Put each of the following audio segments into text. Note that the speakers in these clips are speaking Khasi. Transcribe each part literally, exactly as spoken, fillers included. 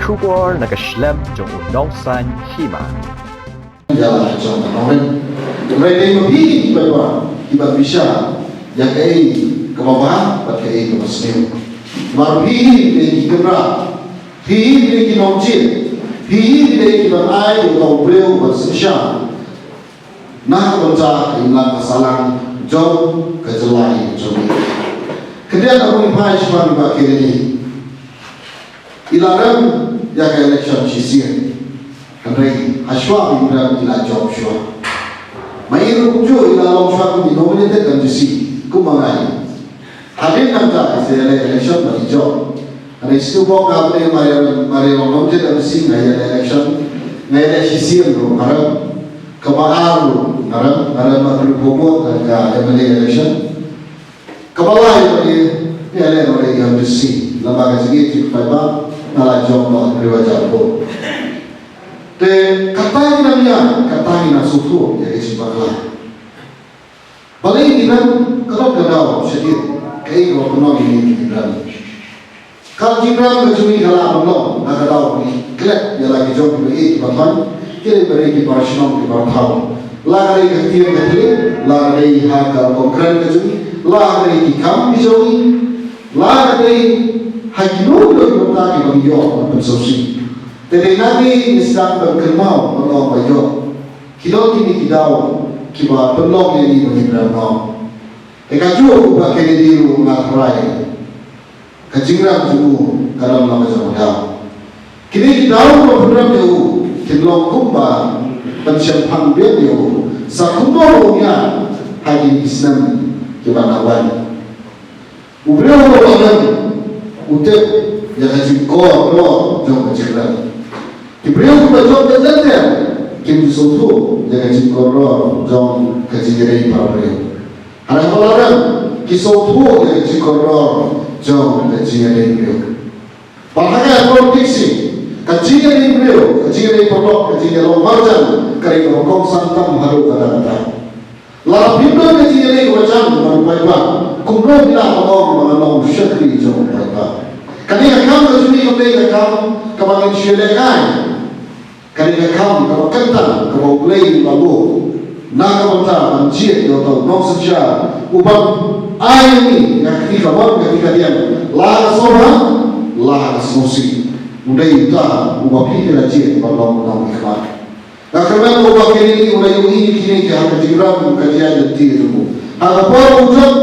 Khubor na ka shlem jong u nongsan hima. Ïa la jong ka nongrim. Hynrei dei ma phi ki paidbah kiba bishar ïa kaei kaba bha bad kaei kaba sniew. Namar phi dei ki kynrad, phi dei ki nongjied, phi dei kiba ai ïa uta u briew ban synshar na ka bynta ka imlang ka sahlang jong ka jylla jong ngi. Khyndiat, nga ong ïa phi shaphang ba kine ki I la rem ïa ka election shisien. Hynrei hashwa ba i rem i la jop shuwa. Ma i ruh kumjuh i la long shuwa kum i nominated M D C kum ma nga. Hadien nangta i sa ïaleh election bad i jop. Hynrei shu bok nga ba dei ma i rem, ma i long nominated M D C nga ïaleh election. Nga ïaleh shisien ruh nga rem. Kaba ar ruh nga rem, nga rem ha ka Ri Bhoi Bhoi ka M L A election. Kaba lai ka dei, ïaleh noh dei ka M D C, lada ka jingïeit jong u paidbah, nga la jop noh hynriew hajar vote. Te kata ngi nang ïa, kata ngi nang sngewthuh ïa ka jingbakla. Balei ngi nang, ka don ka daw shadien, kaei kaba pynlong ïa ngi ngi nang. Ka jingrem ka jong ngi ka lah ban long na ka daw ba ngi klet ïa la ki jong kiba ïeit kiba thoiñ, ki dei ba dei ki para shnong kiba thaw. La ka dei ka ktien ka thylliej, la ka dei ha ka kongkren ka jong ngi, la ka dei ki kam ki jong ngi, la ka dei ha kino kino ki bynta kiba ngi ïoh ban pynsngewsih. Te dei nangne ngi sdang ban kynmaw ban ong ba ïoh. Ki don kine ki daw kiba pynlong ïa ngi ba ngin rem noh. Te kajuh u Bah Kennedy ruh u nga tharai. Ka jingrem jong u ka dang long ka jong u daw. Kine ki daw ba pynrem ïa u kin long kumba pynshemphang biang ïa u sa kumno u ïa ha kine ki snem kiba na wan. U briew uba rem u tip ïa ka jingkordor jong ka jingrem. Ki briew kiba jop lynter kim ju sngewthuh ïa ka jingkordor jong ka jingïadei para briew. Hynrei haba la rem ki sngewthuh ïa ka jingkordor jong ka jingïadei briew. Bad ha ka politics hi, ka jingïadei briew, ka jingïadei paralok, ka jingïalong marjan ka dei kaba kongsan tam haduh katta katta. Lada phim don ka jingïadei kaba jan bad u paidbah, kumno phi lah ban ong ba nga long u shakri jong u paidbah? Kane ka kam ka jong ngi kam dei ka kam kaba ngin shu lehkai. Kane ka kam kaba kyntang kaba U Blei u la buh na ka bynta ban jied ïa uta u nongsynshar uban ai ïa ngi ïa ka kti kamon ka kti kadiang, la ha ka sngewbha la ha ka sngewsih. U dei uta uba phi la jied ban long u nongmihkhmat. Nga kyrmen ba u Bah Kennedy u la ïohi ïa kine ki ha ka jingrem ka jingïaid lynti jong u. Ha ka por ba u jop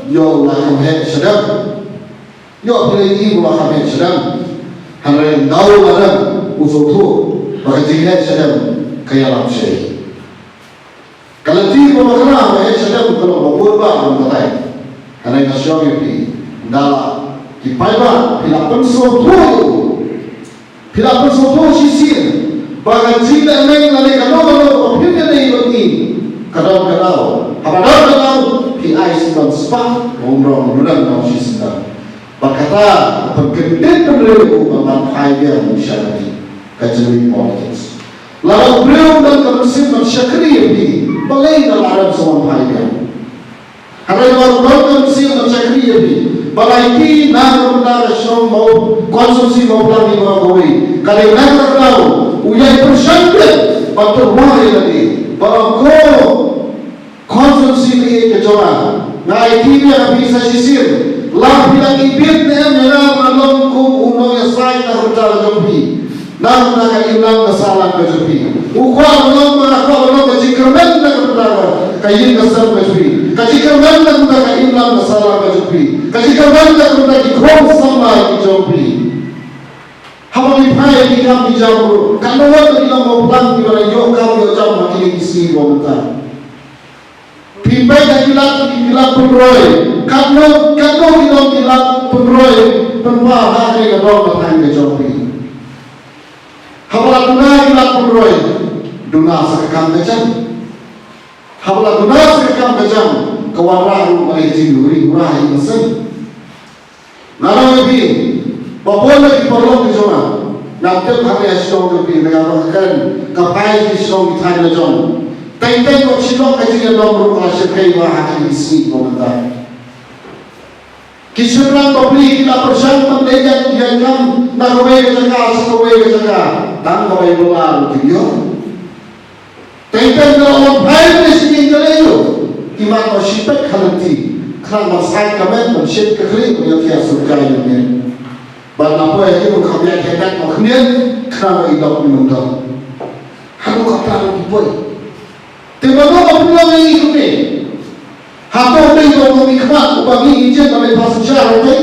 ïoh u la kham heh shadem. Ïoh phi la ïohi ba u la kham heh shadem. Hynrei ynda u la rem u sngewthuh ba ka jingheh shadem ka ïalam sha u. Ka lynti kaba bakla ba heh shadem ka long ba bun bah ban batai. Hynrei nga shu ong ïa phi, ynda la ki paidbah phi la pynsngewthuh ïa u. Phi la pynsngewthuh shisien ba ka jingdon neng lane kano kano kaba phi ïadei bad ngi, ka don ka daw. Haba don ka daw phi ai syndon spah ba un rong rudan nong shi syndon. Bad kata ka pynkyndit pynriew ïa u ban phai biang sha ka ri, ka jingri politics. Lada u briew u don ka mynsiem ban shakri ïa phi, balei nga la rem sa wan phai biang? Hynrei ba u don ka mynsiem ban shakri ïa phi, ba la ïaid na ka bynta ka shnong ba u, constituency ba u plang ïa baroh kawei, ka dei na kata ka daw u ïai pyrshang beit ban tyrwa ïa lade, ba ong ko constituency ka ïeit ka jong nga, nga aiti biang ïa phi sa shisien, la phi dang ibit ne em ïa nga ban long kum u nongïasaid na ka bynta ka jong phi. Na ka bynta ka imlang ka sahlang ka jong phi. U kwah ban long, ma nga kwah ban long ka jingkyrmen na ka bynta ka ïing ka sem ka jong phi. Ka jingkyrmen na ka bynta ka imlang ka sahlang ka jong phi. Ka jingkyrmen na ka bynta ki khun samla ki jong phi. Haba ngi phai ki kam ki jam ruh, katno wat ki long ba plang kiba la ïoh kam ïoh jam ha kine ki sngi ba mynta. Phi peit ha ki lad, ki lad pynroi. Katno, katno ki long ki lad pynroi, pynpar ha kane ka dong ka thaiñ ka jong phi. Haba la duna ki lad pynroi, duna sa ka kam ka jam. Haba la duna sa ka kam ka jam, ka wanrah ruh ka jingri wanrah ïa ka seng. Nga ong ïa phi, ba bun na ki paralok ki jong nga, ngam tip hangne ha shnong jong phi, nga ba nga kren, ka phai ki shnong ki thaiñ la jong. Teng teng wat shi lok ka jingïadom ruh ka la shyrkhei bha ha kine ki sngi ba mynta. Ki shynrang bapli ki la pyrshang ban leit ïaid ïaid kam na kawei ka jaka sha kawei ka jaka. Tang ka Baibl ruh kim ïoh. Teng teng ka la wan phai ne shi ïing ka leit ïoh. Ki mat ba shi pek ha lynti. Khnang ban sait ka met ban shet ka khlieh ban ïathiah surkai ïa ngi. Bad la poi ha ïing ka biang ka met ba khmih khnang ba i dok i nongdok. Haduh ka plang ki poi. Te mano ba pynlong ïa i kumne? Hato dei ba u nongmihkhmat uba ngi ïeit ban leit passenger ha te?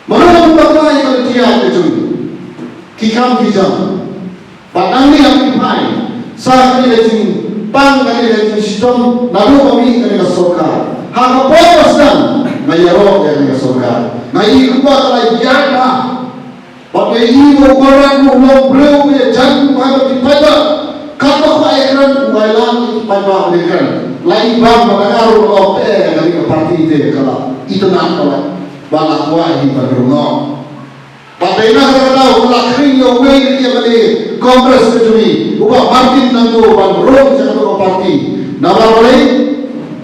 Mano ba pynlong ïa ka lynti ïa ka jong ngi? Ki kam ki jam. Bad nangne ha phi phai sa kane ka jingpang, kane ka jingshitom naduh ba mih kane ka sorkar. Ha ka por ba sdang nga ïaroh ïa kane ka sorkar. Nga ïohi kumba ka la ïaid bha. Bad nga ïohi ba u Conrad ruh u long briew uba ïajan bha bad ki paidbah. Katba kwah ïakren u ailad ïa ki paidbah ban ïakren. La i bam ba ka ruh ka ong te ka dei ka party te ka la itynnad ka la ba la kwah hi ban rung noh. Bad dei na kata ka daw ka la khring ïa uwei na ki MLA Congress ka jong ngi uba Martin Nangdo ban rung sha kata ka party. Namar balei?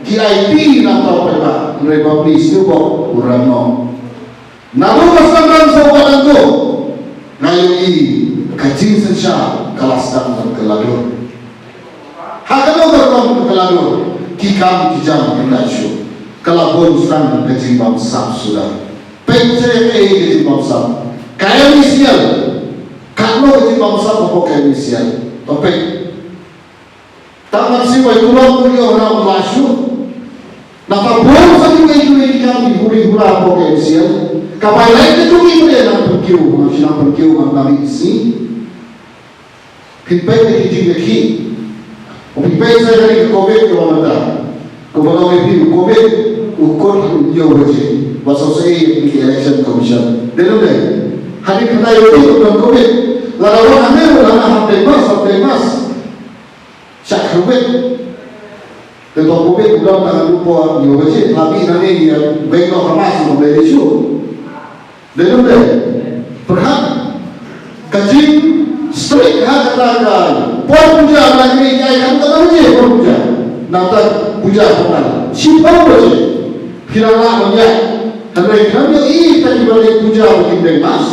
Ki aiti na kata ka paidbah. Hynrei bapli sniewbok u rem noh. Naduh ba sdang rang sha uba dang duk, nga ïohi ka jingsynshar ka la sdang ban kylla dur. Ha kano ka rukom ka kylla dur? Ki kam ki jam ki la shu. Ka la bun sdang ka jingbamsap suda. Peit sha kaei ka jingbamsap. Ka MeECL. Katno ka jingbamsap hapoh ka MeECL. To peit. Tang ban siew bai turok u ïoh na u la shu. Nangta bun sa kiwei kiwei ki kam ki huri hura hapoh ka MeECL. Ka bai lai ka jong ngi pynlong nang pynkiew, nang shu nang pynkiew nang nang ïohsngew. Phin peit ïa ki jingïakhih. Phin peit sa ïa ka covid ka wan mynta. Kumba long ïa phi u covid u kut ha hynñiew baje. Ba sngewsih ïa ki election commission. Dei ne ym dei? Hadien kata ïa u covid. Lada wan hangne u la hap dei mask, hap dei mask. Shah kyrwit. Te to covid u dang tang haduh por hynñiew baje, la mih nangne ïa beng noh ka mask ym lei shuh. Dei ne ym dei? Pyrkhat. Ka jing strict ha kata ka por puja, la kine ki ai kata ka baje por puja. Nangta puja portal shiphew baje. Phi lah ban ïaid. Hynrei khlem ïohi ïa kita kiba leit puja ba kim deng mask.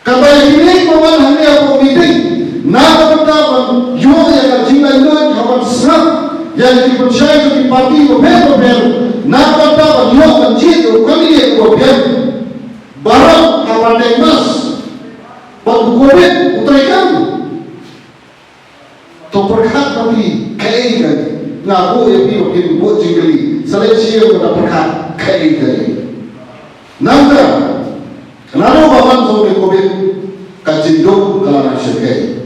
Kata ïa kine kiba wan hangne hapoh meeting na ka bynta ban ïoh ïa ka jinglaitluid, ha ban sngap ïa ki jingpynshai jong ki party bapher bapher, na ka bynta ban ïoh ban jied ïa u candidate uba biang. Baroh ha ban deng mask bad u covid u treikam. To pyrkhat ma phi kaei kane. Nga buh ïa phi ba phin buh jingkylli. Sa leit sha ïing bad pyrkhat kaei kane. Nangta naduh ba man jong ka covid ka jingduk ka la nang shyrkhei.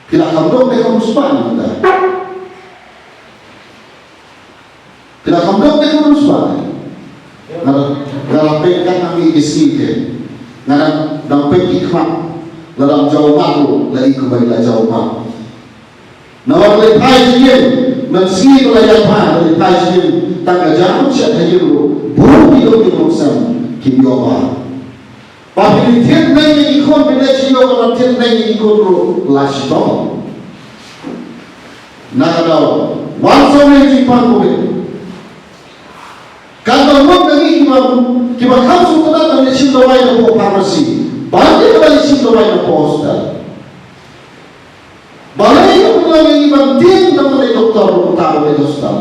Phi la kham duk ne kham riewspah nangta? Phi la kham duk ne kham riewspah? Nga la, nga la peit katba mih ki sngi te. Nga dang, dang peit ki khmat. La dang jaw mat ruh, la i kumba i la jaw mat. Namar leit phai sha ïing, mynsngi ba la ïaid phai, leit phai sha ïing, tang ka jam shet ha ïing ruh. Bun ki don ki nongsem kim ïoh ba. Ba phin thied neng ïa ki khun, phin leit sha ïew, ba thied neng ïa ki khun ruh la shitom. Na ka daw wan sawdong jingpang covid. Katba mut na ngi kiba, kiba kham sngewtynnat ban leit shim dawai na pharmacy, ban ïa kaba leit shim dawai na hospital. Balei ka pynlong ïa ngi ban tieng tang ban leit doktor, ban leit hospital?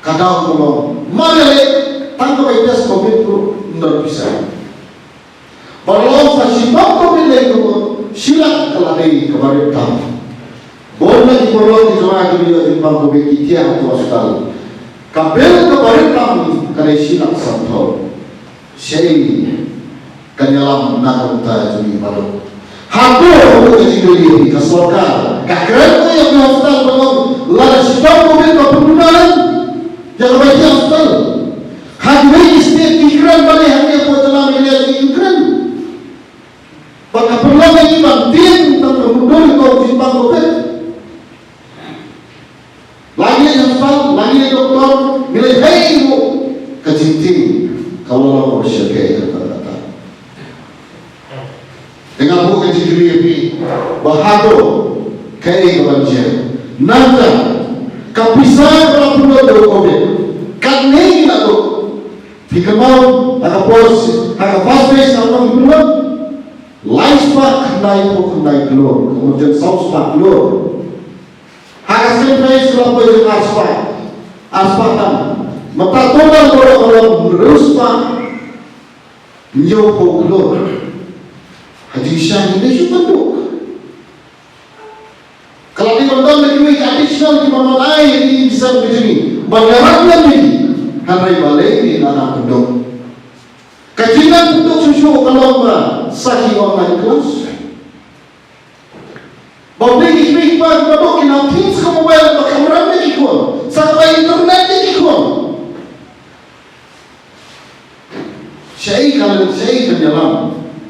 Ka daw ka long, ma lei tang ka bai test covid ruh ym don pisa. Ba long sa shi bak covid lei ka mut shi lak ka la dei kaba rit tam. Bun na ki paralok ki jong nga kiba ïoh jingpang covid ki thiah ha hospital. Ka bill kaba rit tam ka dei shi lak sanphew. Shaei kan ïalam na ka bynta jong ngi baroh. Hato ka jingkylli ka sorkar ka kren ko ïa ka hospital ba long lada shitom covid ba pynbna lem ïa ka bai hospital. Ha kiwei ki state ki kren ba dei hangne hapoh jylla Meghalaya ki kren. Ba ka pynlong ïa ngi ban tieng tang ka mutdur ïa ka jingpang covid. La ngi leit hospital, la ngi leit doktor, ngi leit haei ruh ka jingtieng ka la long kaba shyrkhei ha kata. Te nga buh ka jingkylli ïa phi ba hato kaei kaban jia. Nangta ka pisa ba la pynlut da u covid katne ngi la tuh. Phi kynmaw ha ka first, ha ka first phase nga ong phi kynmaw, lai spah khyndai phew khyndai klur, ka urgent saw spah klur. Ha ka second phase ka la poi ar spah, ar spah tam. Mynta total baroh ka long hynriew spah hynñiew phew klur. Ha jingshisha ngi dei shu kynduk. Ka la dei ban don da kiwei ki additional kiba nang ai ïa ki ïing ki sem ki jong ngi ban ïarap ïa ki. Hynrei balei ngi la nang kynduk? Ka jingnang kynduk shuh shuh ka long ba sa ki online class. Ba u dei ki kmie kiba, kiba duk ki nang thew sa ka mobile ba kamram ïa ki khun, sa ka internet ïa ki khun. Shaei kan, shaei kan ïalam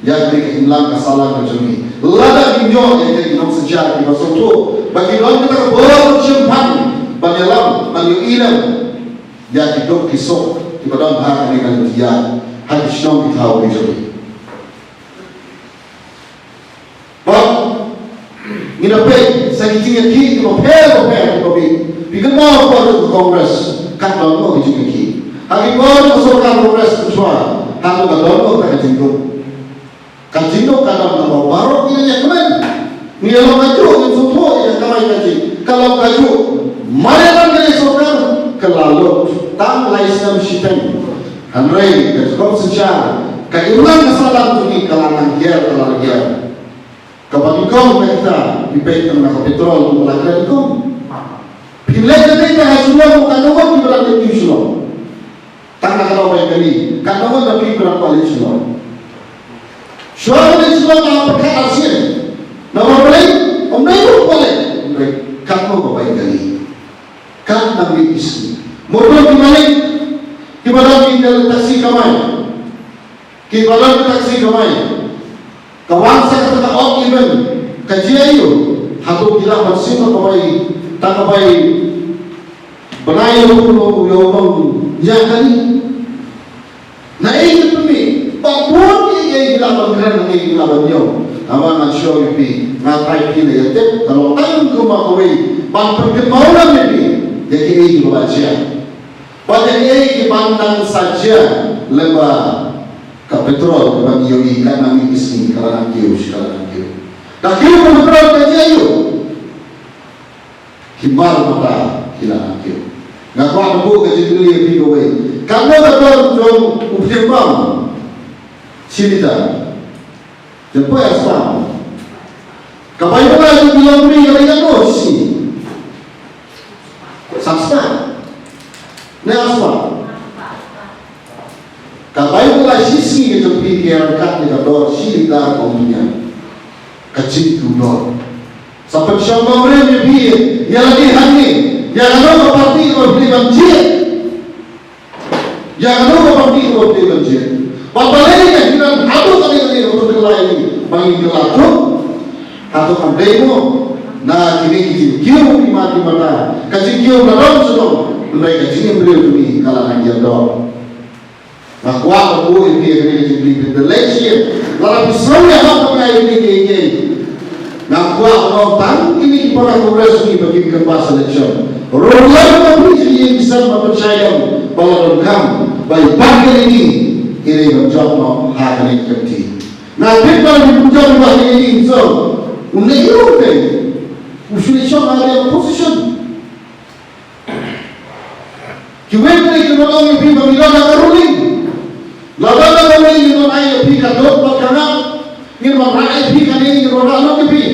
ïa kane ka imlang ka sahlang ka jong ngi? Lada ngim ïoh ïa ki nongsynshar kiba sngewthuh ba ki don kata ka bor shemphang ban ïalam, ban ïohi lem ïa ki duk ki suk kiba don ha kane ka lynti ïa, ha ki shnong ki thaw ki jong ngi. Ba ngi da peit sa ki jingïakhih kiba pher ba pher kiba bit. Phi kynmaw ha ka por jong ka Congress, ka don mo ki jingïakhih? Ha ki por jong ka sorkar Congress mynshwa, hato ka don mo kata ka jingduk? Ka jingduk ka don, namar baroh ngi ïa kmen, ngi ïa long kajuh, ngi sngewthuh ïa ka kamai kajih. Ka long kajuh, mar ïa ka sorkar ka la lut tang lai snem shiteng. Hynrei ka jingkhoh synshar, ka imlang ka sahlang jong ngi ka la nang hiar, ka la nang hiar. Kaba nyngkong, kita ngi peit tang na ka petrol, kumba la kren nyngkong. Phi leit na kita ha Shillong, katno ngut kiba la leit Shillong? Tang na ka daw bai kali, katno ngut na phi kiba la leit Shillong? Shuwa ba leit Shillong la pyrkhat arsien. Namar balei? Ym dei ruh ba leit, katno ba bai kali. Kat nang mih ki sngi. Motor ki malik, kiba don ki taxi kamai, kiba don ki taxi kamai, ka wan sa kata ka odd even, ka jia aiu? Hato ki lah ban shim tang ka bai, tang ka bai bnai ïa u nong, ïa u nongñiah kali? Naei ki pynmih? Ba bun kiei kiei ki lah ban kren, naei ki lah ban ïoh. Tangba ngan shu ïa phi, nga tharai phi la ïa tip, ka long tang kumba kawei ban pynkynmaw lem ïa phi ïa kiei kiba la jia. Bad ïa kiei kiban nang sa jia lyngba ka petrol kaba ngi ïohi, kat nang mih ki sngi ka la nang kiew, shi ka la nang kiew. Ka kiew ka petrol ka jia aiu? Ki mar mata ki la nang kiew. Nga kwah ban buh ka jingkylli ïa phi kawei. Katno ka dor jong u pynbam shi liter? Jong poi ar spah. Ka bai ba la jong ki longri ka dei katno shi? San spah ne ar spah? Ka bai ba la shi sngi ka jong phi ka ïaryngkat ïa ka dor shi liter ka umphniang. Ka jingkiew dor. Sa pynshong nongrim ïa phi, ïa lade hangne, ïa kano ka party kaba phi dei ban jied. Ïa kano ka party kaba phi dei ban jied. Bad balei ka hynrei haduh kane kane ka pynkylla ïa ngi ba ngin kylla thup? Hato kam dei mo na kine ki jingkiew ki mat ki mata, ka jingkiew ka long shnong, hynrei ka jingim briew jong ngi ka la nang ïa dor. Nga kwah ban buh ïa phi ïa kane ka jingkylli, phin da leit sha ïing. Lada phi sngew ïahap ban ai ïa kine kiei kiei, nga kwah ban ong tang kine ki para Congress ngi ba kin kynmaw sha election. Rung lang ma phi sha ïing ki sem ban pynshai ïa ba la donkam ba i Bah Kennedy i dei ban jop noh ha kane ka committee. Nga tip ba la jop i Bah Kennedy, so u leit ruh te u shu leit shong ha ka opposition. Kiwei pat ki wan ong ïa phi ba ngi don ha ka ruling. Lada don ha ka ruling ngin wan ai ïa phi ka dud bad ka ngap. Ngin wan rah ïa phi kane, ngin wan rah lut ïa phi.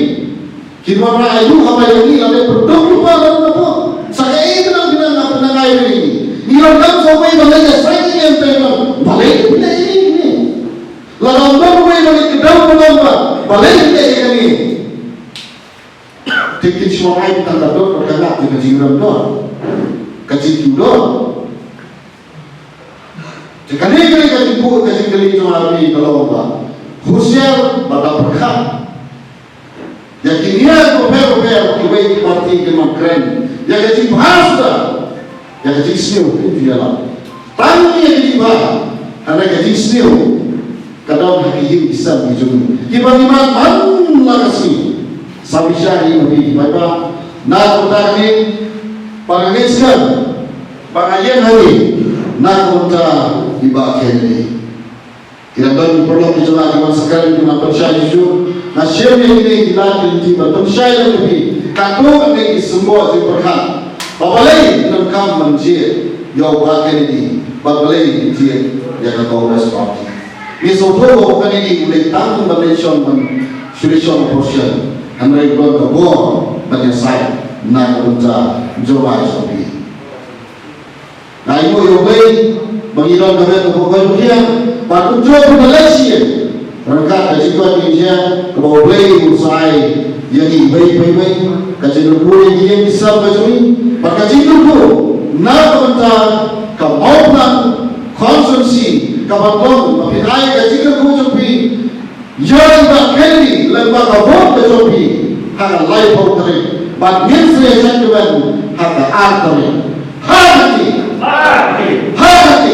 Kin wan rah ïa u haba ïa ngi la dep pynduh lypa la dep pynduh. Sa kaei kane kane nga pyndangai ïa ngi. Ngi wan kam sa uwei ba leit ïa sai kane ïa tai ba balei phi leit ïa ngi kane. Lada ym don uwei ba leit kdew ba long ba balei phi leit ïa kane. Te kin shu ai tang ka dud bad ka ngap, te ka jingrem dud, ka jingkiew dud. Te kane kane ka jingkiew, ka jingkylli jong nga ïa phi ka long ba husiar bad da pyrkhat ïa ki niam bapher bapher, kiwei ki party ki ym kren ïa ka jingbha suda. Ïa ka jingsniew kim ju ïalap. Tang ïa ka jingbha, hynrei ka jingsniew ka don ha ki ïing ki sem ki jong ngi kiba ngi mad man la ka sngi. Sa bishar ïa ngi, ki paidbah, na ka bynta kane, ba nga ngeit skhem ba nga ïeng ha ngi na ka bynta Bah Kennedy. Ki la don ki paralok ki jong nga ki wan sa kren, ki wan pynshai shuh shuh. Nga shem ïa kine ki lad ki lynti ban pynshai lang ïa phi. Katto katne ki symbol jingpyrkhat ba balei ki donkam ban jied ïa u Bah Kennedy, ba balei ki jied ïa ka Congress Party. Ngi sngewthuh ba u Kennedy u leit tang ban leit shong ban shu leit shong opposition. Hynrei u don ka bor ban ïasaid na ka bynta jong nga jong phi. Nga ïohi ïa U Blei ba ngi don kawei ka pyrthei ba ngi ïa bad kumjuh phi ba leit sha ryngkat ka jingkoit jingkhiah kaba U Blei u sa ai ïa ngi iwei pa iwei, ka jingkyrkhu ïa ngi ïa ki sem ka jong ngi bad ka jingkyrkhu na ka bynta ka Mawphlang constituency, kaba long ba phin ai ka jingkyrkhu jong phi ïa i Bah Kennedy lyngba ka vote ka jong phi ha ka laiphew tarik bad ngin sa ïa shad kmen ha ka ar tarik. Ha ka ti. Ha ka ti.